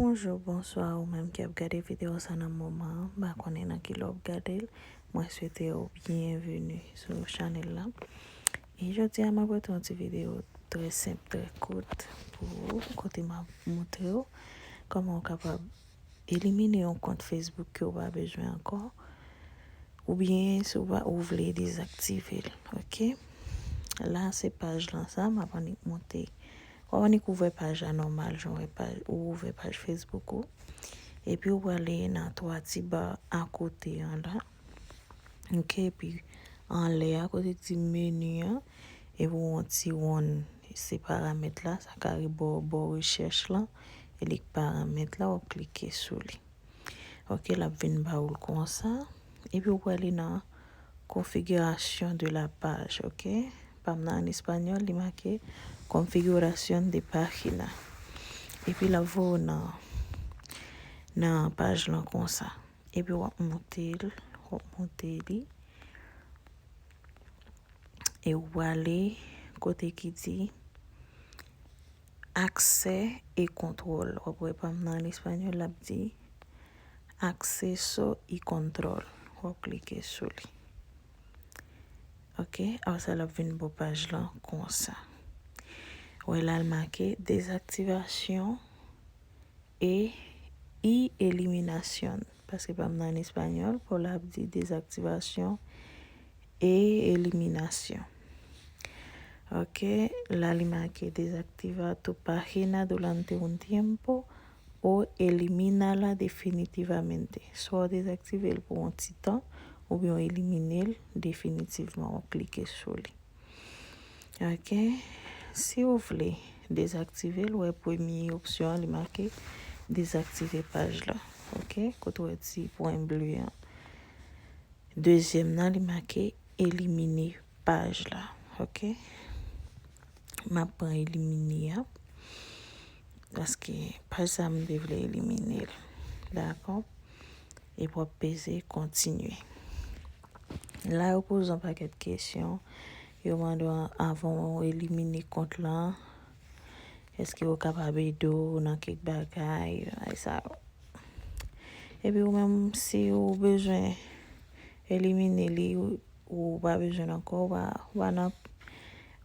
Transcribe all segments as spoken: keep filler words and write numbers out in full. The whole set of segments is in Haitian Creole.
Bonjou, bonswa, ou menm ki ap gade videyo sa nan moman an. M pa konnen nan ki lè w ap gade l. Mwen swete w byenveni sou chanèl la. E jodi a, m ap pote yon ti videyo trè senp, trè kout pou ou, kote m ap montre w kòman w kapab elimine yon kont Facebook ke w pa bezwen ankò. Oubyen si w pa, ou vle dezaktive l, oke? La, se paj lan sa, m ap annik monte. W ap annik ouvè paj la nòmal, jan w wè paj, ou ouvè paj Facebook ou. Epi w prale nan twa ti ba akote an la. Oke, epi anlè a, kote ti meni an, epi w yon ti wonn, se paramèt la, sa kare bò, bò rechèch lan, e li k paramèt la, w ap klike sou li. Oke, l ap vin ba ou l konsa. Epi ou prale nan configuración de la page, oke? Pa m nan an espanyòl, li make configuración de página. Epi l ap voye w nan, nan paj lan konsa. Epi w ap monte l, w ap monte li. E w prale kote ki di accès y control. W ap wè pa m nan an espanyòl, l ap di acceso y control. W ap klike sou li. Oke, apre sa l ap vin bò paj lan konsa. Wè la l make désactivation e y eliminación. Paske pa m nan an espanyòl, pou la ap di désactivation e eliminación. Oke, la li make desactiva tu página durante un tiempo o elimínala definitivamente. Swa w dezaktive l pou yon ti tan, oubyen w elimine l definitivman, w klike sou li. Oke, si w vle dezaktive l, w wè premye opsyon an, li make dezaktive paj la. Oke, kote w wè ti pwen ble an. Dezyèm nan, li make elimine paj la. Oke? M ap pran elimine a. Paske paj sa m te vle elimine l. Dakò? Epi w ap peze kontinye. La, yo poze yon pakèt kesyon. Yo mande w anvan w elimine kont lan, èske yo kapab ede w nan kèk bagay, bagay sa yo. Epi ou menm, si ou bezwen elimine li, ou, ou pa bezwen l ankò, ou pa, ou pa nan,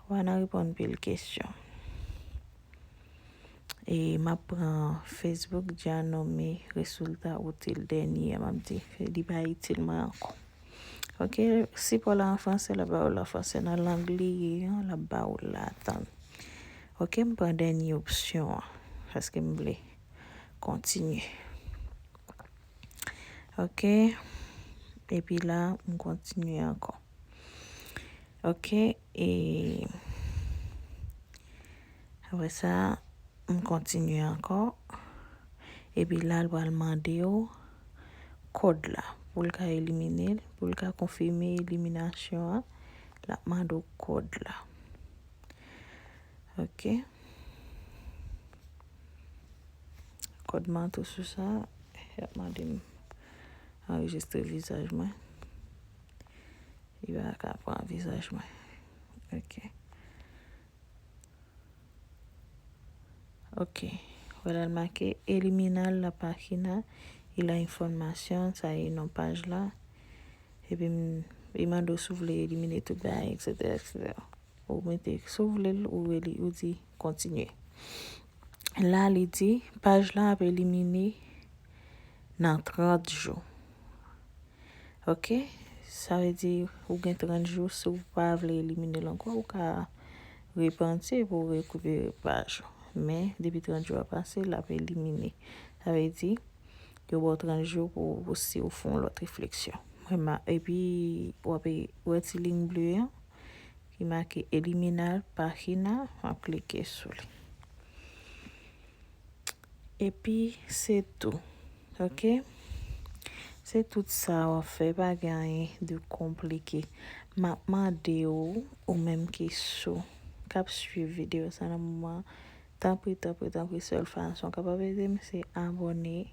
ou pa nan reponn pil kesyon. E m ap pran Facebook, ya no me resulta útil, dènye a m ap di, li pa itil mwen ankò. Oke, sipò la an franse, l ap ba ou l an franse. Nan lang li ye an, l ap ba ou l la. Tann. Oke, m pran dènye opsyon an, paske m vle kontinye. Oke, epi la, m kontinye ankò. Oke, e apre sa, m kontinye ankò. Epi la, l pral mande w kòd la. Pou l ka elimine l, pou l ka konfime eliminasyon an, l ap mande w kòd la. Oke. Kòd mwen tou sou sa, y ap mande m anrejistre vizaj mwen. Li pa ka pran vizaj mwen. Oke. Oke. Wè la l make eliminar la página y la información, sa e non paj la. Epi m, li mande w si w vle elimine tout bagay, etsetera, etsetera. Ou mete si w vle l, ou, ou di kontinye. La, li di, paj la ap elimine nan trant jou. Oke? Sa vle di, ou gen trant jou, si w pa vle elimine l ankò, ou ka repanti pou w rekipere paj ou. Men, depi trant jou a pase, l ap elimine. Sa vle di, yo ba w trant jou pou, pou si w fè yon lòt refleksyon. Mwen, ma, epi, w ap wè ti liy ble an, ki make eliminar página, w ap klike sou li. Epi, se tou. Oke? Se tout sa w ap fè, pa gen anyen de konplike. M ap mande w, ou menm ki sou, k ap swiv videyo sa nan moman an, tanpri, tanpri, tanpri, sèl fason w kapab ede m, se abòne,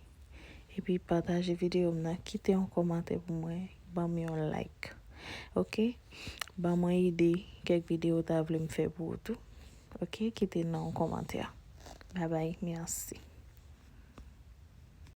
epi pataje videyo m nan, kite yon kòmantè pou mwen, ban m yon like. Oke? Ban mwen ide kèk videyo w ta vle m fè pou ou tou. Oke? Kite nan yon kòmantè. Babay, mèsi.